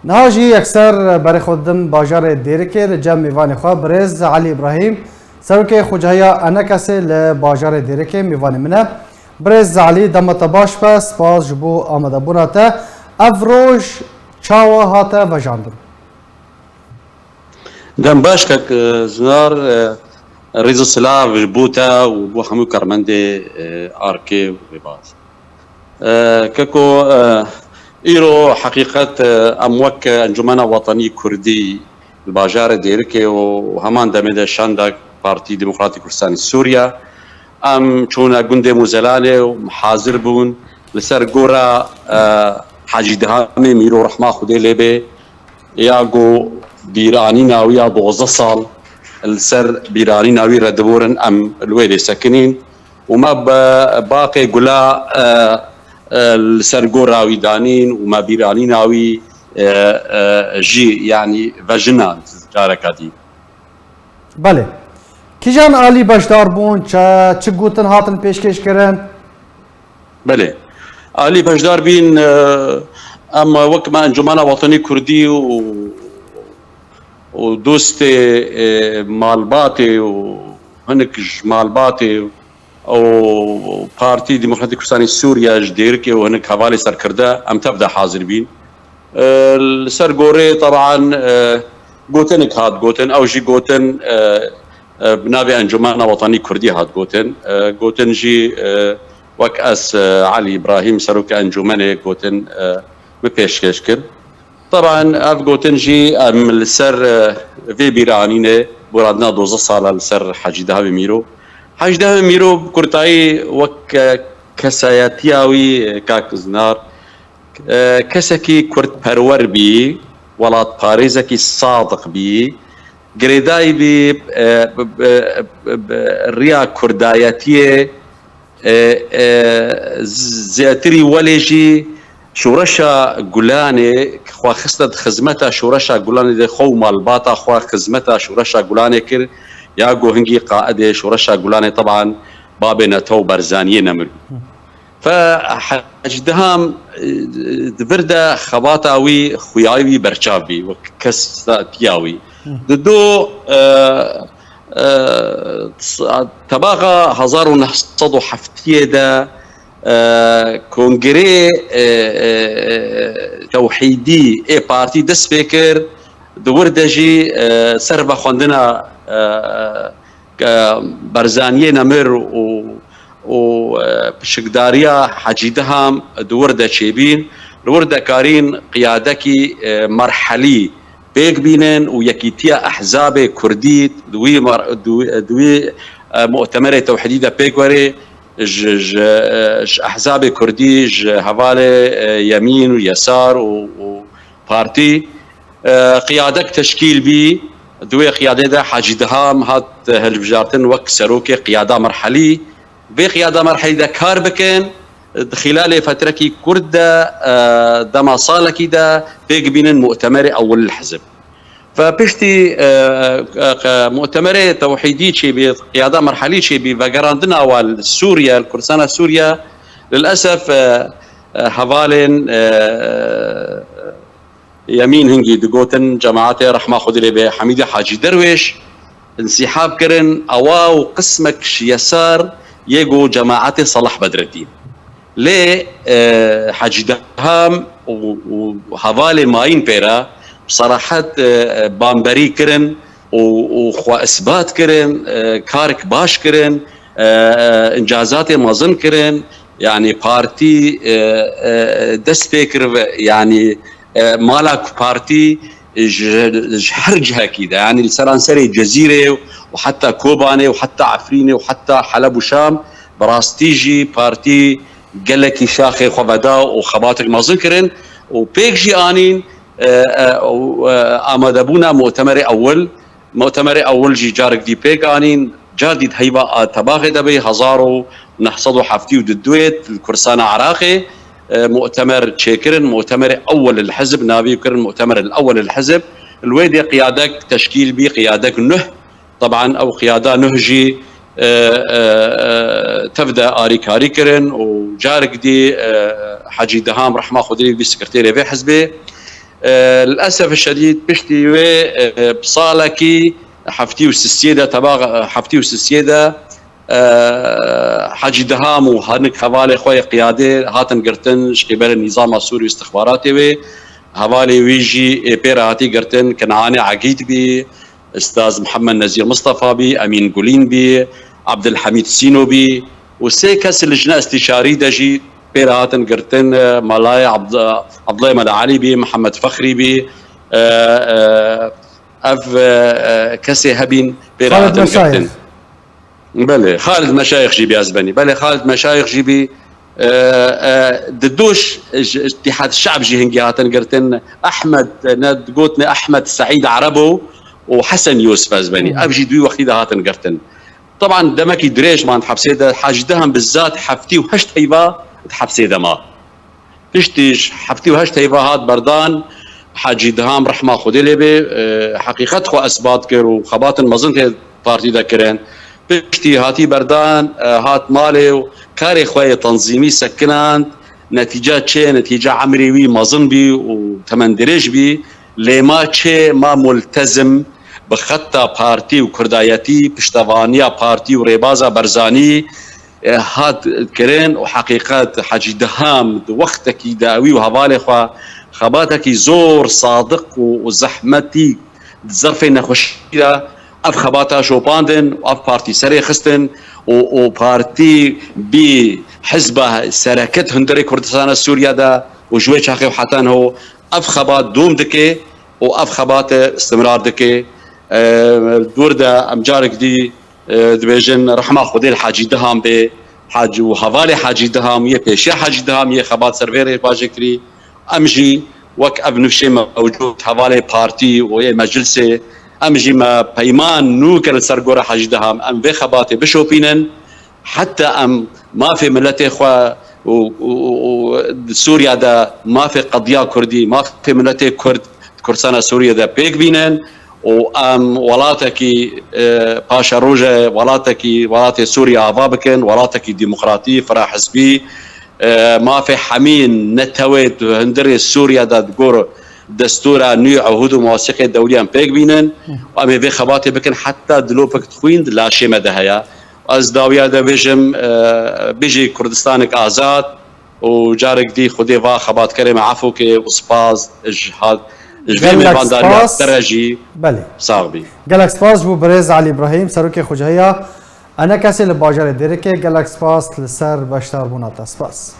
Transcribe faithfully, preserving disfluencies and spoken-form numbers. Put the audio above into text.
Niha jî yekser berê xwe didim bajarê Dêrikê li cem mêvanê xwe birêz Elî Îbrahîm, serokê xwecahiya Enekesê li bajarê Dêrikê mêvanê min e. Birêz Elî, dema te baş be, spas ji bo amadebûna te. Ev roj çawa hate vejandin? Dem baş kek, e, Zinar, e, rêz û silav ji bo te û bo hemû karmendê, e, Arkê û Rêbaz. E, keko, e, îro heqîqet, e, em wek Encûmena Wetanî Kurdî li bajarê Dêrikê û heman demê de şanda Partî Demokratîk Kurdistanê Sûriye, em çûne gundê Mozelanê û hazir bûn li ser gora, e, Hecî Dihamê Mîro rehma Xwedê lê bê, ya ku bîranîna wî ya dozdeh sal li ser bîranîna wî re diborin, em li wê dê sekinîn û me bi baqê gula, e, e, li ser gora wî danîn û me bîranîna wî, e, e, jî, yanî vejinand careka dî. Belê. Kîjan alî beşdar bûn, çi, çi gotin hatin pêşkêş kirin? Belê. Alî beşdar bîn, e, em wek me Encûmena Wetanî Kurdî û, û dostê, e, malbatê û hinek ji malbatê û Partî Demokratîk Kurdistanê Sûriye ji Dêrikê û hinek hevalê serkirde em tev de hazir bîn. E, li ser gorê, teban, e, gotinik hat gotin, ew jî gotin, e, e, bi navê Encûmena Wetanî Kurdî hat gotin. E, gotin jî, e, wek ez, e, Elî Îbrahîm, serokê encûmenê, gotin, e, min pêşkêş kir. Teban ev gotin jî em li ser, e, vê bîranînê, borandina dozdeh sala li ser Hecî Dehemê Mîro. Hecî Dehemê Mîro bi kurtayî wek, e, kesayetiya wî, e, kak Zinar, e, kesekî kurdperwer bî, welatparêzekî sadiq bî, girêdayî bî, e, bi, bi, bi, bi riya kurdayetiyê, e, e, z-, zêtirî welê jî şoreşa Gulanê xwe xiste di xizmeta şoreşa Gulanê de, xwe û malbata xwe xizmeta şoreşa Gulanê kir, ya ku hingî qaidê şoreşa Gulanê, teban, babê Netew Barzaniyê Nemir bû. Fe Hecî Diham, e, di vir de xebata wî, xuya wî berçav bî, wek kesatiya wî. Di do, e, e, tebaxa hezar û neh sed û heftiyê de, e, kongrê, e, e, e, tewhîdî ê partî dest pê kir, di wir de jî, e, ser vexwendina, e, e, Barzaniyê Nemir û, û, e, pişikdariya Hecî Diham di wir de çêbîn, li wir de karîn qiyadekî, e, merhelî pêk bînin û yekîtiya ehzabê kurdî di wî mer-, di wî, di wî, e, mu'temerê tewhîdî de pêk werê ji, ji, e, ji ehzabê kurdî, ji hevalê, e, yemîn û yesar û, û partî, e, qiyadek teşkîl bî. Di wê qiyadê de Hecî Diham hat hilbijartin wek serokê qiyada merhelî. Vê qiyada merhelî de kar bikin, di xîlalê fetrekî kurt de, e, dema salekî de pêk bînin mu'temerê ewil li hizib. Ve piştî, e, e, e, mu'temerê tewhîdî çêbî, qiyada merhelî çêbî, vegerandina wan li Sûriye, li Kurdistana Sûriye, lilesef, e, e, hevalên, e, Yemîn hingî digotin, cemaetê rehma Xwedê lê bê Hemîdê Hacî Derwêş însîhab kirin, ewa û qismek ji yesar yê ku cemaetê Salah Bedreddîn. Lê, e, Hacî Deham û, û hevalê mayîn pê re bi serahet, e, e, bamberî kirin û, û xwe isbat kirin, e, karek baş kirin, e, e, încazatê mezin kirin, yanî partî, e, e, dest pê kir ve, yanî, e, mala ku partî ji, ji her cihekî de, yanî li seranserê Cezîrê û heta Kobanê û heta Efrînê û heta Heleb û Şam, bi rastî jî partî gelekî şaxê xwe veda û xebatek mezin kirin û pêk jî anîn, e, e, û, e, amadebûna mu'temerê ewil, Mu'temerê ewil jî carek dî pêk anîn, car dî di heyva a tebaxê de bê, hezar û neh sed û heftî û du li Kurdistana Iraqê, e, mu'temer çêkirin, mu'temerê ewil li hizb navî kirin, mu'temer el ewil li hizb. Li wê dê qiyadek teşkîl bî, qiyadek nuh. Teban ew qiyada nuh jî, e, e, e, tev de arîkarî kirin û carek dî, e, Hecî Deham rehma Xwedê bî sekreterê vê hizbê. E, Lilesef şedîd piştî wê, e, bi salekî heftî û sisiyê de, teba heftî û sisiyê de, e, Hecî Diham û hinek hevalê xwe yê qiyadê hatin girtin ji qîbelê nîzama Sûrî û istixbaratê wê. Hevalê wî jî ê pê re hatî girtin Kenanê Egîd bî, Ustaz Mihemed Nezîr Mistefa bî, Emîn Gulîn bî, Abdulhamîd Sîno bî û sê kes li jina istîşarî de jî pê re hatin girtin, e, Malayê Abd-, Abdullah Mela Elî bî, Mihemed Fexrî bî, e, e, ev, e, e, kesê hebîn pê re Xalid hatin Meşayix. Girtin. Belê, Xalid Meşayix jî bî ez benî. Belê, Xalid Meşayix jî bî, e, e, di doş ji Îtîhad Şe'b jî hingî hatin girtin. Ehmed, ne, gotine Ehmed Seîd Erebo û Hesen Yusuf ez benî. Hmm. Ev jî di wî wextî de hatin girtin. Teban demekî dirêj man di hepsê de, Hecî Diham bizat heftî û heşt heyva di hepsê de ma. Piştî ji heftî û heşt heyva hat berdan, Hecî Diham rehma Xwedê lê bê, e, heqîqet xwe esbat kir û xebatin mezin tê partî de kirin. Piştî hatî berdan, e, hat malê û karê xwe yê tenzîmî sekinand. Netîca çê? Netîca emrê wî mezin bî û temendirêj bî. Lê ma çê? Ma multezim bi xeta partî û kurdayetî, piştevaniya partî û rêbaza Barzanî, e, hat kirin û heqîqet Hecî Diham di wextekî de wî û hevalê xwe xebatekî zor sadiq û, û zehmetî di zerfê nexweşî de ev xebata şopandin û ev partî serê xistin û, û partî bî hizba sereke di hundirê Kurdistana Sûriye de û ji wê çaxê û heta niho ev xebat dom dike û ev xebat istimrar dike. E, dûr de em carek dî, e, dibêjin rehma Xwedê li Hecî Diham bê, Hecî û hevalê Hecî Diham, yê pêşiya Hecî Diham, yê xebat ser vê rêbajê kirî. Em jî wek ev nifşê mewcûd, hevalê partî û yê meclisê, em jî me peyman nû kir li ser gora Hecî Diham, em vê xebatê bişopînin. Heta em mafê miletê xwe û, û, û, û di Sûriye de mafê qediya Kurdî, mafê miletê Kurd di Kurdistana Sûriye de pêk bînin û em welatekî, e, paşeroje, welatekî, welatê Sûriye ava bikin, welatekî demokratî, firahizbî, e, mafê hemî netewê di hundirê Sûriye de di gor destûra nû, ehûd û mewasîqê dewliyan pêk bînin û em ê vê xebatê bikin heta dilopek dixwîn di laşê me de heye. Ez dawiya de bêjim, e, bijî Kurdistanek azad û carek dî Xwedê va xebatkerê me efû ke û spas ji hat-, ji vê Gelek mêvandariya spas. Te re jî Belê. Sax bî. Gelek spas ji bo birêz Elî Îbrahîm, serokê Xucehiya Enekesê li bajarê Dêrikê. Gelek spas li ser beşdarbûna te. Spas.